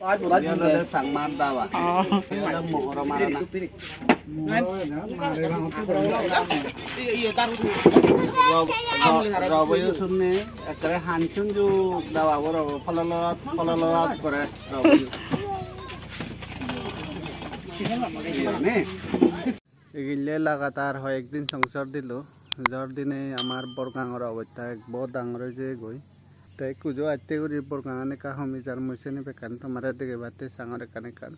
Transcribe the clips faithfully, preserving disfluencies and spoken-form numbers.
Iyan olode Changmar daba. Oh. Iyan olode mohoro marana. Ro-, ro-, roboyo sunne ekkere hanchunju daba boro pololot, pololot gore roboyo. Iyan ne? Igille lagatar hoyek din song jor dilo. Jor dinei amar Borgangor obosta ekko dangor oi jeyegoi. Te ekku jo atte guri Borgangan ekka homi jar, mui seni bekkan tomare degebatte sangor ekkan ekkan.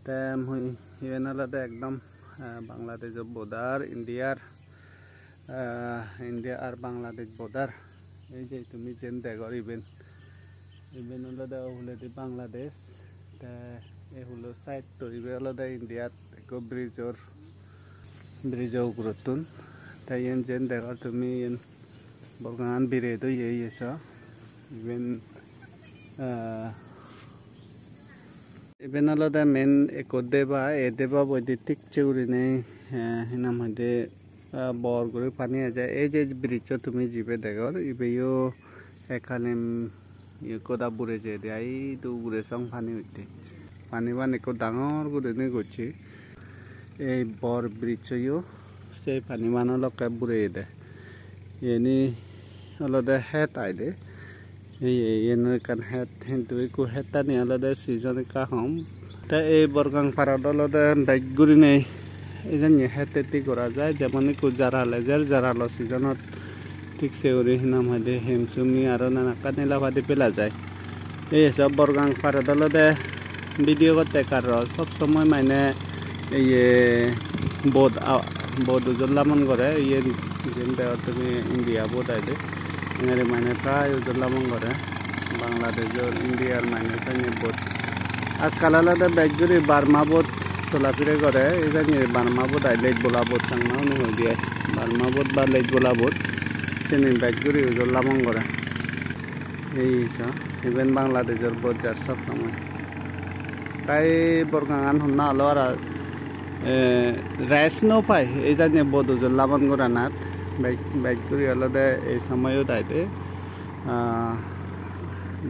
Te mui iyen olode ekdom, eh, Bangladesh border, Indiar, eh, India ar Bangladesh border. Ei je tumi jen degor iben, iben olode uguredi Bangladesh. Te ei hulo side to ibe olode Indiat ekko bridge-or, bridge-o ugurottun. Te iyen jen degor tumi, iyen Borgangan biret oye, iye so. Iben, ah, iben olode main ekko deba, ei deba boide thik se gurinei, eh, hi nang hoide, ah, bor guri pani eje. Ei je bridge-o tumi jibe degor, ibeyo ekkan, em, ye goda bure jeyede ai, idu ugure song pani utte. Paniban ekko dangor gurinei gocche. Ei bor bridge-o yo se paniban olokke bureyede. Iyeni olode het aide. Ei, ei, iyeno ekkan het, hintu ikko hettani olode season ekka hom. Te ei Borgang parot olode bej gurinei ejanye het hetti gora jai, jemon ikko jara lejer, jaralo seasonot thik se guri hi nang hoide hemsumi aro nanakkani labadi pela jai. Ei so Borgang parot olode video gotte ekka ro, sob somoi mane iye boat, a, boat ujol lamon gore, iye jen degor tumi India boat aide. Engari mane prai ujol lamon gore. Bangladeshor, Indiar mane sanye boat. Ajkal olode bej guri Burma boat solapire gore, ejani Burma boat ai, lej bola boat Changma une hoi de ai. Burma boat ba lej bola boat, sini bej guri ujol lamon gore. Ei so, iben Bangladeshor boat jar sob somoi. Tai Borgangan honna olo ara, eh, rest no pai, ejani boat ujol lamon goranat. Bej, bej guri olode ei somoyot aide. Ah,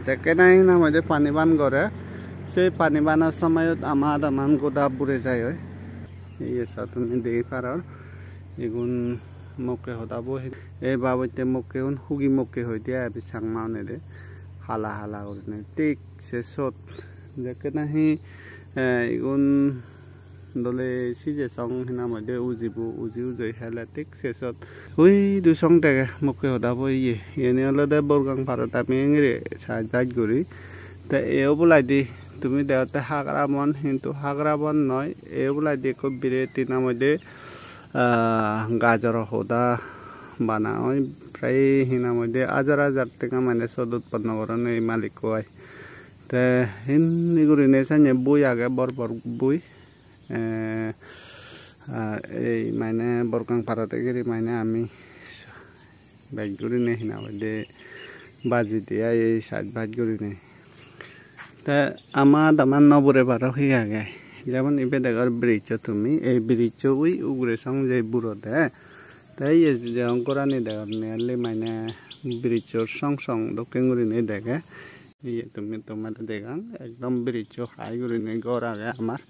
jekke nahi hi nang hoide paniban gore, se panibanor somoyot ama adaman goda bure jai oi. Iye sa tumi degi paror. Igun mokke hodabo hi-, ei babotte mokkeun hugi mokke hoide ai, abi Changma unede. Hala hala gurinei. Thik se sot. Jekke nahi, eh, igun dole sije song hi nang hoide ujibo, uji ujei hele thik se sot. Ui du song dege mokke hodabo iye. Iyeni olode Borgang parot ami engiri saj baj guri. Te e oboladi tumi degotte hagra bon, hintu hagra bon noi. E oboladi ekko biret hi nang hoide, ah, gajoro hoda bana oi. Prai hi nang hoide hajar hajar tenga mane sot utponno goron ei malikko ai. Te indi gurinei sanye bui age, bor bor bui. Eh, ah, ei mane Borgang parot egiri mane ami bej gurinei hi nang hoide baji de ai, ei saj baj gurinei. Te ama daman no bure paro hi age. Jemon ibe degor bridge-o tumi, ei bridge-o ui ugure song je burode. Te iye je gorani degor nearly mane bridge-or song song dokken gurinei dege. Iye tumi tomare degang, ekdom bridge-o hai gurinei gor age amar.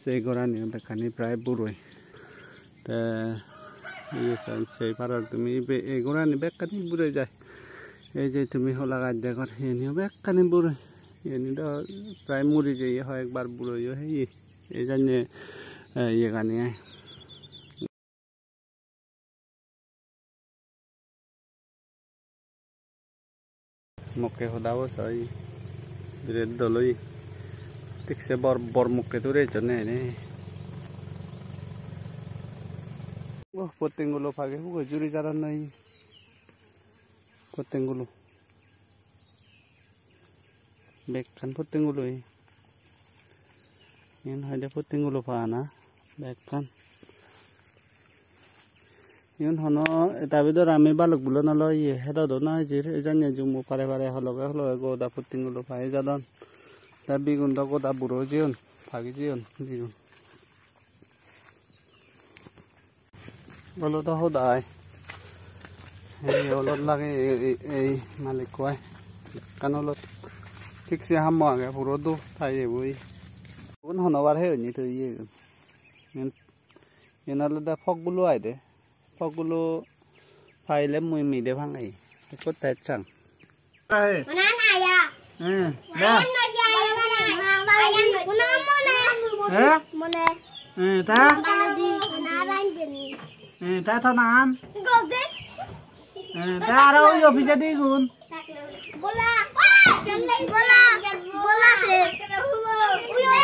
Se goraniyo bekkani prai buroi. Te iye san sei paror tumi, ibe ei gorani bekkani buroi jai. Ei je tumi hola gaj degor, iyeniyo bekkani buroi. Iyeni do prai muri jeye, hoyekbar buroiyo heye. Ei janye, eh, iyegani ai. Mokke hodabo soi, biret dol oye. Thik se bor bor mokke turi ejjonne ene. Oh, pottengulo page hugo juri jadon noi. Pottengulo. Bekkan pottengulo oye. Iyen hoide pottengulo pana bekkan. Iyen hono eta bidire ami balok bulo nw loi, iye hedo do nw ejir, ejanye jummo pare pare hologe hologe goda pottengulo pai jadon. Te bigun do goda buro ojeyon, pagi jeyon bigun. Olot do hoda ai. Ei olot lage ei, ei, ei malikko ai. Ekkan olot. Thik se hammo age, puro dup tai eboi. Igun honobar heyonni toi iyegun. Iyen, iyen olode pokgulo aai de. Pokgulo paile mui mide pangai. Ekko tech sang. Ahe. Mona na ya. Hmm. Da. Ayan no siya, mona na. Ayan mona, mona. He? Mona. Hmm, ta? Baladi. Mona ranjini. Hmm, ta ta nan? Gode. Eh, te aro uyo pijedi igun. Gola. Gola. Gola se.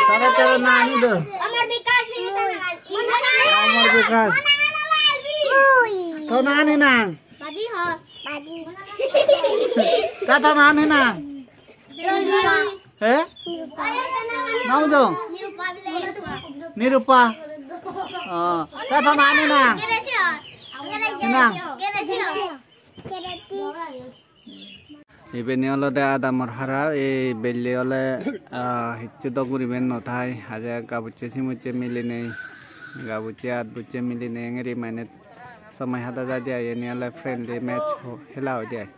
Tara tara nani do. Amar Bikash. Amar Bikash. To nani nang? Badi ho. Badi. Tata nani nang? He? Nang dong? Nirupa. Oh, tata nani nang? Nang? Ibeni olode adamor hara, ei belle ole, ah, hissu dok guribar no thai, haje gabucche simucche milinei, gabucche atbucche milinei engiri mane somoi hada jaide ai, iyeni ole friendly match ho-, hela hoide ai.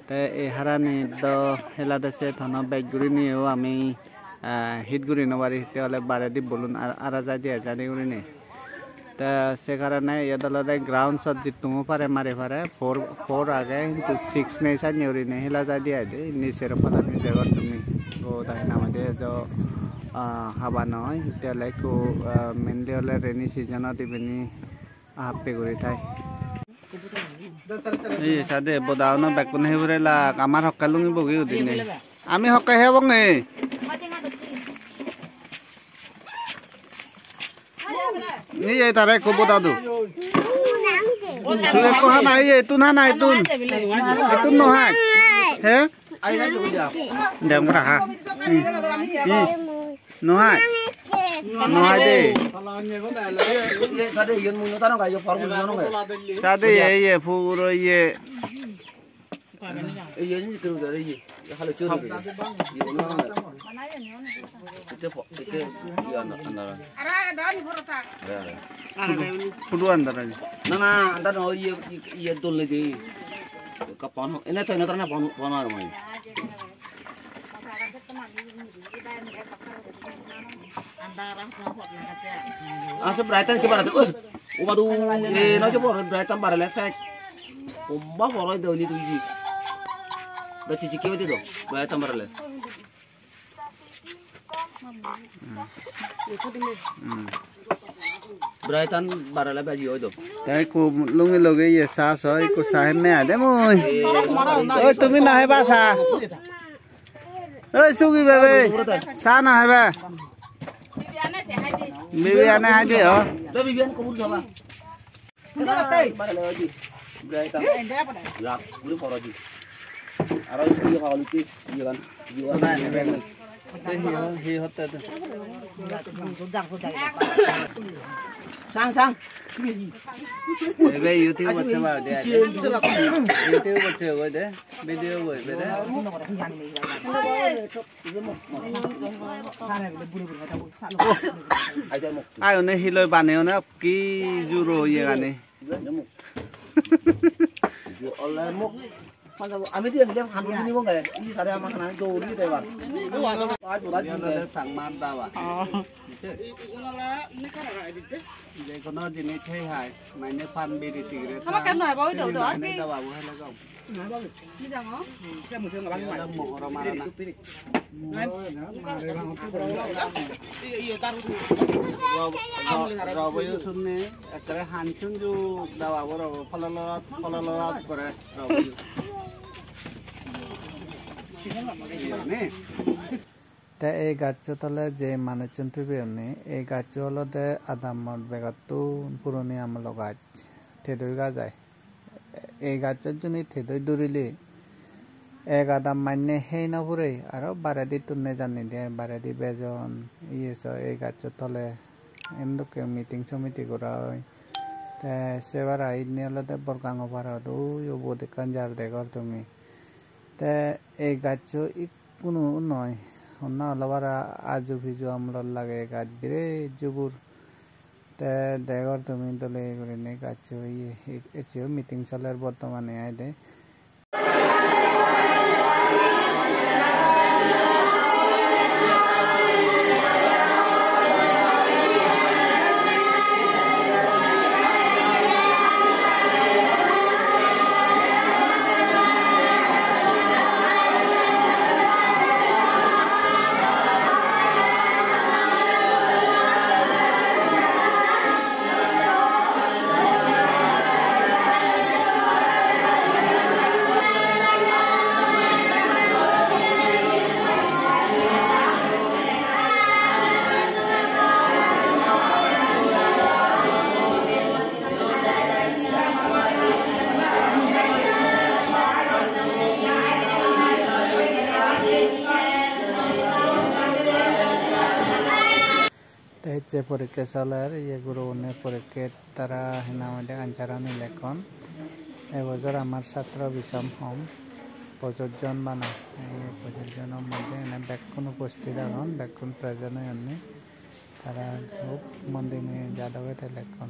Te ei harani do helade se tono bej guriniyo ami, ah, hit guri no pari, hitte ole baredi bolun ar-, ara jaide ai, jani gurinei. Te se karone iyot olode ground shot jittumo pare mari pare, four, four age, hintu six nei sanne gurinei hela jaide ai de, indi sero padani degor tumi, goda hi nang hoide ejo, ah, haba noi, te ole ekku, ah, mainly ole rainy season ot ibeni happe guri thai. Ei sade boda uno bekkun he hure lak, amar hokke lungi bogi udine. Ami hokke hebonge. Ni ei tare ekko boda do. Tui ekko hana, ei, ei, tun hana, ei, tun. Ei, tun no hai. He? Dem kora ha. Hi? Hi? No hai. No hai de. Sade, iyen mui no tano gai, por mui no gai. Sade, ei, ei, puro, ei. Ei, ei, ni kuru dare, ei, ei, halo churu dare. Ei, no, no, no. Ite po-, ite, ei, andar, andar. Ya, ya. Photo andar aje. Na, na, andar no, ei, ei, ei, dol nei de. Ka pano, ene to, ene to na pano, pano ar mai. Ase bright tan ke barade. Oi, o badu, e, no je bor bright tan barale sai. Bomba bor oi de oni tui. Ba chichi ke oi de do, bright tan barale. Hmm. Bright tan barale baji oi do. Te ikko lungi loge iye sa so, ikko sa hemme ade mui. Oi, tumi no heba sa? Oi, sugi bebe, sa no heba? Bibi ane hai de, o. Bibi ane hai de, o. Bibi ane kobor jaba. Barale oi de. Bright tan. Rak, guri poro de. Aro iye hagol utti, iye gan, iye gan. Te hi ho-, hi hotte te? Sang, sang. Ebe YouTube hocche ba de. YouTube hocche go de. Video go de. Ai one hiloi bane one ki juro iye gani. Ole mok. Ami dia dia han ni bong gai. Ini sare ama han do ni de ba. Ai bola ni de sang mar da ba. Je kono jinis hei hai, mane pan biri cigarette. Ama kan noi ba oi do do. Mane da ba bo hele gom. Ni jango? Iye ole mohoro marana. Rob-, ro-, roboyo sunne ekkere han sunjuk dawabo robo, pololot, pololot gore roboyo. Iyani. Te ei gaccho tole je manuchun thubeyonne, ei gaccho olode adamot begottun puroni amolo gach, tedoi gaj ai. Ei gacchot juni tedoi durile ek adam manne hei no purei, aro baredittun nejanne de, baredi bejon, iye so ei gaccho tole endokke meeting somiti gora oi. Te se bara inni olode Borgango parot oi ubot ekkan jar degor tumi. Te ei gaccho ikkunu noi, honna olobara aju piju amolot lage gaj, biret jubur. Te degor tumi dole gurinei gaccho iye, eccheyo meeting soler bortomane ai de. Je porikke soler, iye gurogune porikke tara hi nang hoide answer ani lekkon. Ebojor amar satro bisom hom, pojoj jon bana. Ei pojoj jono moddhe ene bekkun uposthit agon, bekkun present oyonni. Tara hub mon dinei jadok ete lekkon.